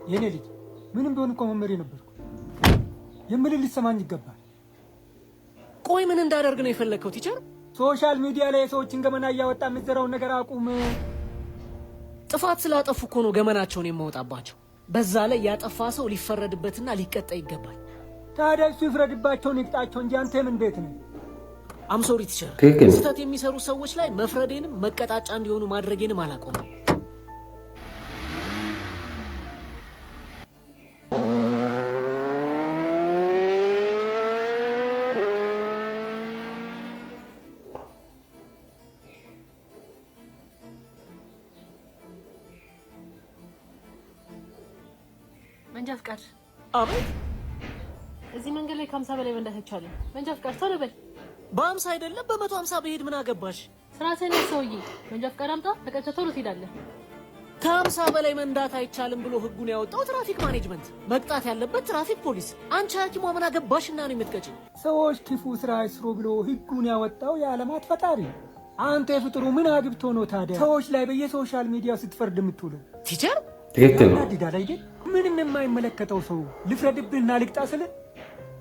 የኔ ልጅ፣ ምንም ቢሆን እኮ መምህሬ ነበርኩ። የምልህ ሊሰማኝ ይገባል። ቆይ ምን እንዳደርግ ነው የፈለግከው teacher? Social media ላይ የሰዎችን ገመና እያወጣ የምትዘራውን ነገር አቁም። ጥፋት ስላጠፉ እኮ ነው ገመናቸውን የማወጣባቸው። በዛ ላይ ያጠፋ ሰው ሊፈረድበትና ሊቀጣ ይገባል። ታዲያ እሱ ይፍረድባቸውን ይቅጣቸው እንጂ አንተ ምን ቤት ነህ? I'm sorry teacher። ትክክል ነው። ስህተት የሚሰሩ ሰዎች ላይ መፍረዴንም መቀጣጫ እንዲሆኑ ማድረጌንም አላቆምም። መንጃ ፍቃድ። አቤት። እዚህ መንገድ ላይ ከ50 በላይ መንዳት አይቻልም። መንጃ ፍቃድ፣ ቶሎ በል። በ50 አይደለም በ150 ብሄድ ምን አገባሽ? ስርዓትህን ያዝ ሰውዬ። መንጃ ፍቃድ አምጣ፣ ተቀጭተህ ቶሎ ትሄዳለህ። ከ50 በላይ መንዳት አይቻልም ብሎ ህጉን ያወጣው traffic management፣ መቅጣት ያለበት ትራፊክ ፖሊስ። አንቺ ሐኪሟ ምን አገባሽና ነው የምትቀጪኝ? ሰዎች ክፉ ስራ አይስሩ ብሎ ህጉን ያወጣው የዓለማት ፈጣሪ፣ አንተ የፍጥሩ ምን አግብቶ ነው ታዲያ ሰዎች ላይ በየ social media ስትፈርድ የምትውለው? Teacher። ትክክል ነው። ያናድዳል አይደል? ምንም የማይመለከተው ሰው ልፍረድብህና ልቅጣ ስል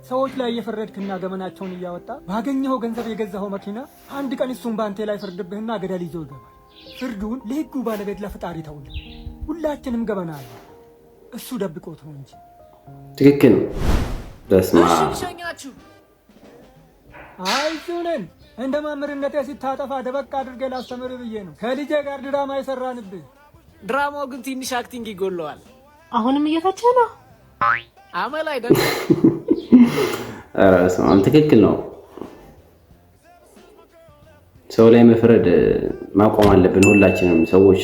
ሰዎች ላይ እየፈረድክና ገመናቸውን እያወጣ ባገኘኸው ገንዘብ የገዛኸው መኪና አንድ ቀን እሱን በአንተ ላይ ፈርድብህና ገደል ይዞ ይገባል። ፍርዱን ለህጉ ባለቤት ለፈጣሪ ተውልን። ሁላችንም ገመና አለ፣ እሱ ደብቆት ነው እንጂ። ትክክል ነው። በስመ እሺ አብ። ልሸኛችሁ። አይዞህ፣ እንደ መምህርነቴ ስታጠፋ ደበቅ አድርጌ ላስተምር ብዬ ነው ከልጄ ጋር ድራማ የሰራንብህ። ድራማው ግን ትንሽ acting ይጎለዋል። አሁንም እየተቸህ ነው። አመል አይደል? ኧረ በስመ አብ፣ ትክክል ነው። ሰው ላይ መፍረድ ማቆም አለብን ሁላችንም ሰዎች።